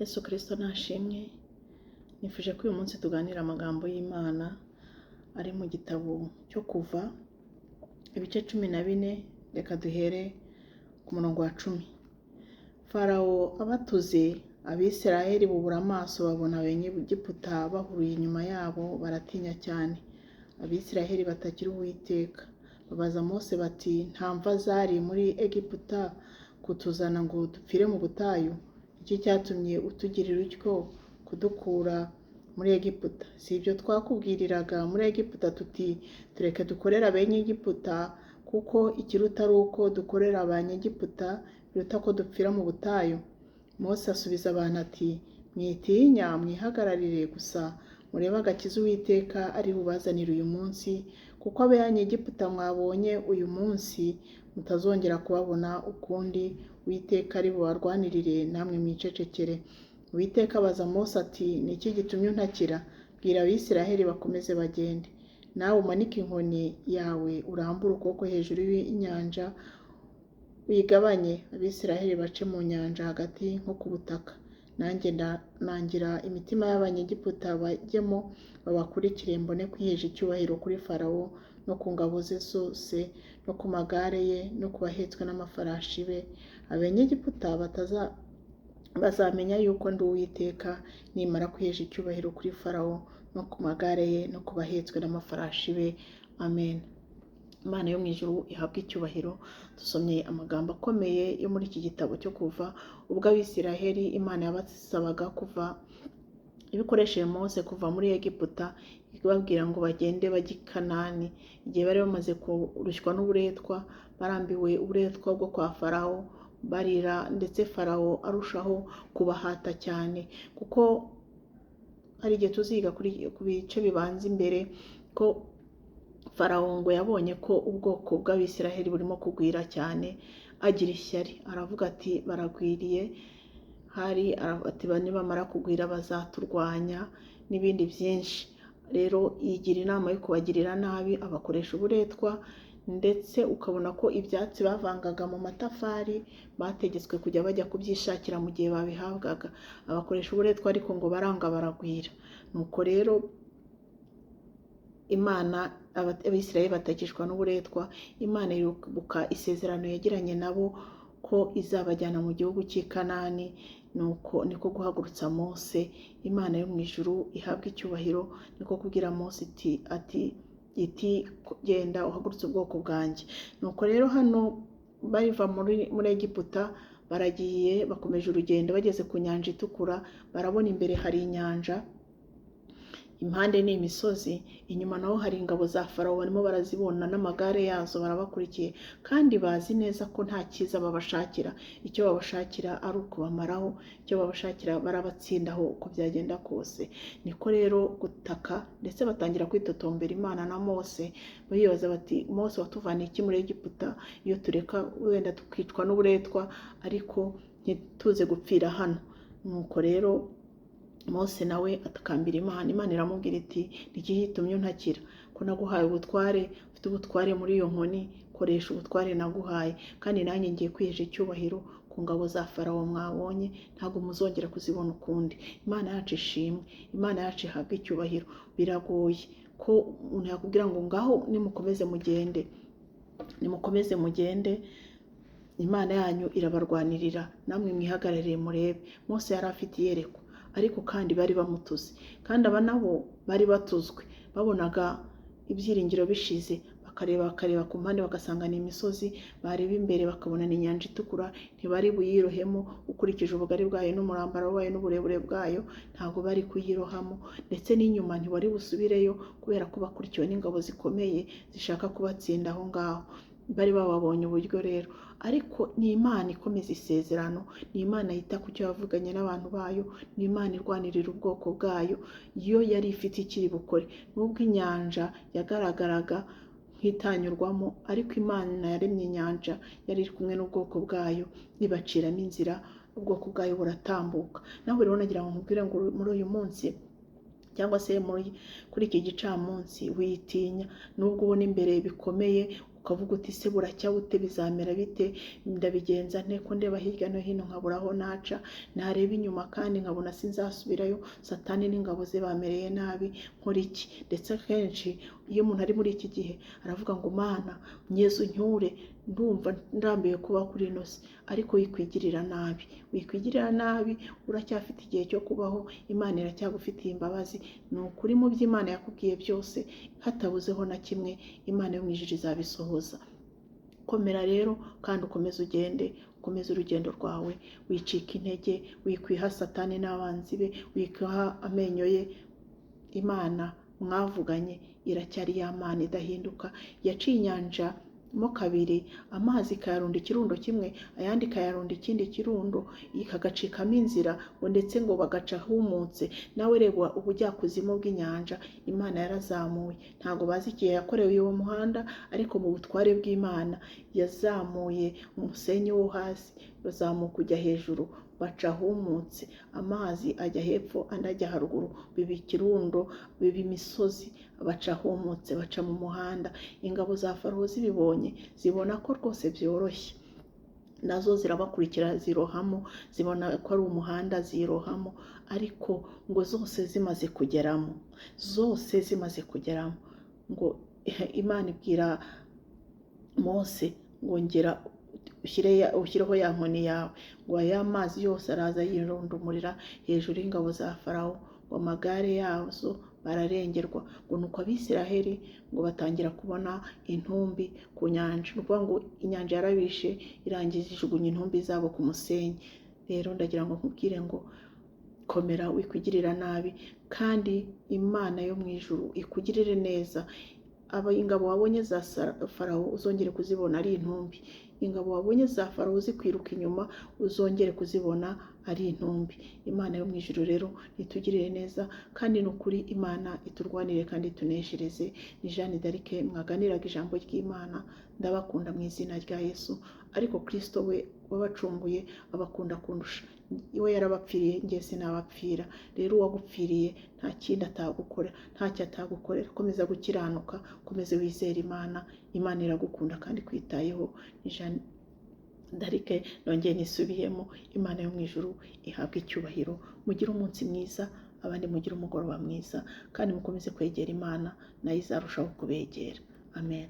Yesu Kristo nashimwe. Nifuje ko uyu munsi tuganira amagambo y'Imana ari mu gitabo cyo Kuva, ibice 14. Reka duhere ku murongo wa 10. Farawo abatuze, Abisirayeli bubura amaso, babona Abanyegiputa bahuruye inyuma yabo, baratinya cyane. Abisirayeli batakira Uwiteka, babaza Mose bati: "Nta mva zari muri Egiputa kutuzana ngo dupfire mu butayu? Iki cyatumye utugirira utyo kudukura muri Egiputa? Si ibyo twakubwiriraga muri Egiputa tuti: 'Tureke dukorere Abenyegiputa,' kuko ikiruta ari uko dukorera Abanyegiputa biruta ko dupfira mu butayu?" Mose asubiza abantu ati: "Mwitinya, mwihagararire gusa murebe agakiza Uwiteka ari bubazanire uyu munsi, kuko Abanyegiputa mwabonye uyu munsi mutazongera kubabona ukundi. Uwiteka ari bubarwanirire, namwe mwicecekere." Uwiteka abaza Mose ati: "Ni iki gitumye untakira? Bwira Abisiraheli bakomeze bagende. Nawe umanike inkoni yawe, urambure ukuboko hejuru y'inyanja, uyigabanye, Abisiraheli bace mu nyanja hagati nko ku butaka. Nanjye ndanangira imitima y'Abanyegiputa, bajyemo babakurikire, mbone kwihesha icyubahiro kuri Farawo no ku ngabo ze zose no ku magare ye no ku bahetswe n'amafarashi be. Abanyegiputa bazamenya yuko ndi Uwiteka, nimara kwihesha icyubahiro kuri Farawo no ku magare ye no ku bahetswe n'amafarashi be." Amen. Imana yo mu ijuru ihabwe icyubahiro. Dusomye amagambo akomeye yo muri iki gitabo cyo Kuva, ubwo Abisiraheli Imana yabasabaga kuva ibikoresheje Mose kuva muri Egiputa, ibabwira ngo bagende bajye i Kanani. Igihe bari bamaze kurushywa n'uburetwa, barambiwe uburetwa bwo kwa Farawo, barira, ndetse Farawo arushaho kubahata cyane, kuko hari igihe tuziga ku bice bibanza imbere ko Farawo ngo yabonye ko ubwoko bw'Abisiraheli burimo kugwira cyane, agira ishyari, aravuga ati: "Baragwiriye." Hari ati: "Nibamara kugwira bazaturwanya," n'ibindi byinshi. Rero yigira inama yo kubagirira nabi, abakoresha uburetwa, ndetse ukabona ko ibyatsi bavangaga mu matafari bategetswe kujya bajya kubyishakira mu gihe babihabwaga. Abakoresha uburetwa, ariko ngo baranga, baragwira. Nuko rero Imana, Abisirayeli batakishwa n'uburetwa. Imana iribuka isezerano yagiranye nabo ko izabajyana mu gihugu cy'i Kanani, nuko niko guhagurutsa Mose. Imana yo mu ijuru ihabwa icyubahiro. Niko kubwira Mose iti: "Genda uhagurutse ubwoko bwanjye." Nuko rero hano bariva muri Egiputa, baragiye, bakomeje urugendo, bageze ku Nyanja Itukura, barabona imbere hari inyanja, impande ni imisozi, inyuma naho hari ingabo za Farawo, barimo barazibona n'amagare yazo, barabakurikiye, kandi bazi neza ko nta cyiza babashakira. Icyo babashakira ari ukubamaraho, icyo babashakira barabatsindaho uko byagenda kose. Niko rero gutaka, ndetse batangira kwitotombera Imana na Mose, bibaza bati: "Mose, watuvaniye iki muri Egiputa? Iyo tureka wenda tukicwa n'uburetwa, ariko ntituze gupfira hano." Nuko rero Mose nawe atakambira Imana. Imana iramubwira iti: "Niki gitumye untakira, ko naguhaye ubutware? Ufite ubutware muri iyo nkoni, koresha ubutware naguhaye, kandi nanjye ngiye kwihesha icyubahiro ku ngabo za Farawo mwabonye, ntabwo muzongera kuzibona ukundi." Imana yacu ishimwe, Imana yacu ihabwe icyubahiro. Biragoye ko umuntu yakubwira ngo: "Ngaho nimukomeze mugende, nimukomeze mugende, Imana yanyu irabarwanirira, namwe mwihagarariye murebe." Mose yari afite iyerekwa, ariko kandi bari bamutuze, kandi aba nabo bari batuzwe. Babonaga ibyiringiro bishize, bakareba, bakareba ku mpande, bagasanga ni imisozi, bareba imbere bakabona ni Inyanja Itukura. Ntibari buyirohemo ukurikije ubugari bwayo n'umurambaro wayo n'uburebure bwayo, ntabwo bari kuyirohamo. Ndetse n'inyuma ntibari busubireyo, kubera ko bakurikiwe n'ingabo zikomeye zishaka kubatsinda aho ngaho. Bari bababonye uburyo rero, ariko ni Imana ikomeza isezerano, ni Imana yita ku cyo yavuganye n'abantu bayo, ni Imana irwanirira ubwoko bwayo. Yo yari ifite ikiri bukore, nubwo inyanja yagaragaraga nk'itanyurwamo, ariko Imana yaremye inyanja yari iri kumwe n'ubwoko bwayo, ibaciramo inzira, ubwoko bwayo buratambuka. Nawe rero nagira ngo nkubwire ngo muri uyu munsi, cyangwa se kuri iki gicamunsi, witinya. Nubwo ubona imbere bikomeye, Ukavuga uti se buracya bute, bizamera bite, ndabigenza nte ko ndeba hirya no hino nkabura aho naca, nareba inyuma kandi nkabona sinzasubirayo, Satani n'ingabo ze bamereye nabi, nkora iki? Ndetse akenshi iyo umuntu ari muri iki gihe aravuga ngo Mana Yesu ncyure, ndumva ndambiwe kuba kuri ino si. Ariko wikwigirira nabi, wikwigirira nabi, uracyafite igihe cyo kubaho, Imana iracyagufitiye imbabazi. Ni ukuri mu byo Imana yakubwiye byose hatabuzeho na kimwe, Imana yo mu ijuru izabisohoza. Komera rero kandi ukomeze ugende, ukomeze urugendo rwawe, wicika intege, wikwiha Satani n'abanzi be, wikwiha amenyo ye. Imana mwavuganye iracyari ya Mana idahinduka, yaciye inyanja mo kabiri, amazi ikayarunda ikirundo kimwe, ayandi ikayarunda ikindi kirundo, ikagacikamo inzira, ngo ndetse ngo bagaca ahumutse. Nawe reba ubujyakuzimu bw'inyanja Imana yarazamuye. Ntabwo bazi igihe yakorewe uwo muhanda, ariko mu butware bw'Imana yazamuye umusenyi wo hasi, bazamuka ujya hejuru, baca ahumutse, amazi ajya hepfo andi ajya haruguru, biba ikirundo, biba imisozi, baca ahumutse, baca mu muhanda. Ingabo za Farawo zibibonye zibona ko rwose byoroshye, nazo zirabakurikira zirohamo, zibona ko ari umuhanda zirohamo. Ariko ngo zose zimaze kugeramo, zose zimaze kugeramo, ngo Imana ibwira Mose ngo ngera ushyireho ya nkoni yawe, ngo aya mazi yose araza yirundumurira hejuru y'ingabo za Farawo, ngo amagare yazo bararengerwa. Ngo nuko Abisiraheli ngo batangira kubona intumbi ku nyanja, ni ukuvuga ngo inyanja yarabishe irangiza ijugunya intumbi zabo ku musenyi. Rero ndagira ngo nkubwire ngo komera, wikwigirira nabi, kandi Imana yo mu ijuru ikugirire neza. Aba ingabo wabonye za Farawo uzongere kuzibona ari intumbi, ingabo wabonye za Farawo zikwiruka inyuma uzongere kuzibona ari intumbi. Imana yo mu ijuru rero nitugirire neza, kandi ni ukuri Imana iturwanire kandi ituneshereze. Ni Jeanne d'Arc mwaganiraga ijambo ry'Imana, ndabakunda mu izina rya Yesu. Ariko Kristo we wabacunguye abakunda kundusha, we yarabapfiriye, njye sinabapfira. Rero uwagupfiriye nta kindi atagukora, ntacyo atagukorera. Komeza gukiranuka, komeza wizere Imana, Imana iragukunda kandi ikwitayeho. Ni Jeanne d'Arc nongeye nisubiyemo. Imana yo mu ijuru ihabwe icyubahiro. Mugire umunsi mwiza, abandi mugire umugoroba mwiza, kandi mukomeze kwegera Imana, nayo izarushaho kubegera. Amen.